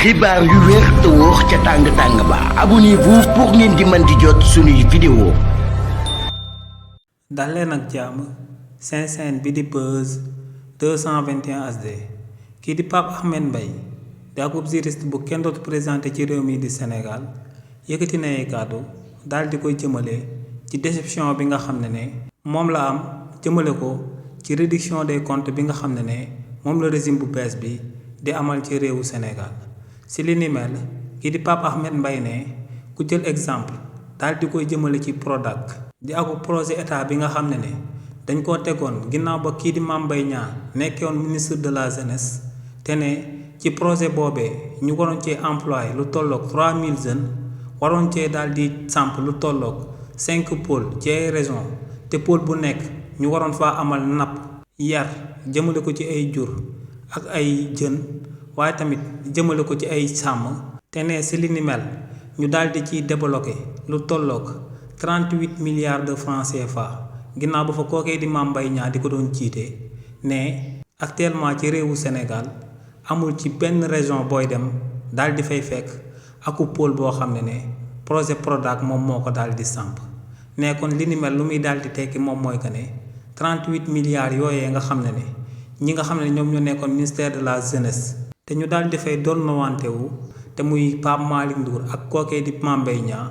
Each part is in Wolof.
xibaar yu wér te wóor ca tàng ba abonnez-vous pour ngeen di mën di jot suñuy vidéo. dal leen ak jàmm seen chaîne bi di Buzz 221 HD kii di Pape Ahmed Mbaye di ab juriste bu kenn dootu présenté ci réew mi di Sénégal yëkkati na ay kàddu daal di koy jëmale ci déception bi nga xam ne moom la am jëmale ko ci réduction des comptes bi nga xam ne moom la régime bu bees bi di amal ci réewu Sénégal. si li ni mel kii di Pape Ahmed Mbaye ne ku jël exemple daal di koy jëmale ci Prodac di aku projet état bi nga xam ne dañ koo tegoon ginnaaw ba kii di Mame Mbaye Niang nekkoon ministre de la jeunesse te ne ci projet boobee ñu waroon cee employé lu tolloog 3000 jeunes waroon cee daal di samp lu tolloog 5 pôles ci ay régions te pôle bu nekk ñu waroon faa amal napp yar jëmale ko ci ay jur ak ay jën waaye tamit jëmale ko ci ay sàmm te ne si li ni mel ñu daal di ciy débloqué lu tolloog 38 milliards de francs CFA ginnaaw ba fa kookee di Mame Mbaye Niang di ko doon jiite ne actuellement ci réewu Sénégal amul ci benn région booy dem daal di fay fekk aku pôle boo xam ne projet Prodac moom moo ko daal di samp ne kon li ni mel lu muy daal di tekki moom mooy que ne 38 milliards yooyee nga xam ne ñi nga xam ne ñoom ñoo nekkoon ministère de la jeunesse te ñu daal di fay doon wante wu te muy Pape Malick Ndour ak kookee di Mame Mbaye Niang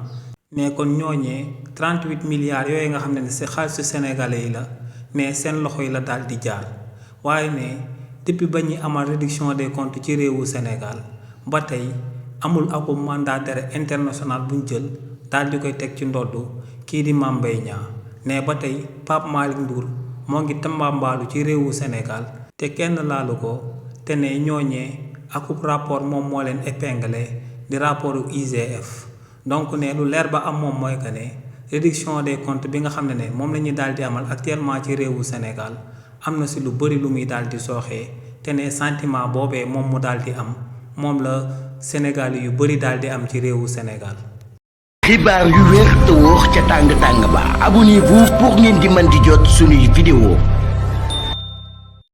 ne kon ñooñee 38 milliards yooyu nga xam ne si xaalisu sénégalais yi la ne seen loxo yi la daal di jaar waaye ne depuis ba ñuy amal réduction des comptes ci réewu Sénégal ba tey amul ako mandat d'arrêt international buñ jël daal di koy teg ci ndoddu kii di Mame Mbaye Niang ne ba tey Pape Malick Ndour moo ngi tambambaalu ci réewu Sénégal te kenn laalu ko te ne ñooñee akub rapport moom moo leen épinglé di rapportu IGF donc ne lu leer ba am moom mooy que ne réduction des comptes bi nga xam ne moom la ñuy daal di amal actuellement ci réewu Sénégal am na si lu bëri lu muy daal di sooxee te ne sentiment boobee moom mu daal di am moom la Sénégal yu bëri daal di am ci réewu Sénégal. xibaar yu wér te wóor ca tàng ba abonnez-vous pour ngeen di mën di jot suñuy vidéo.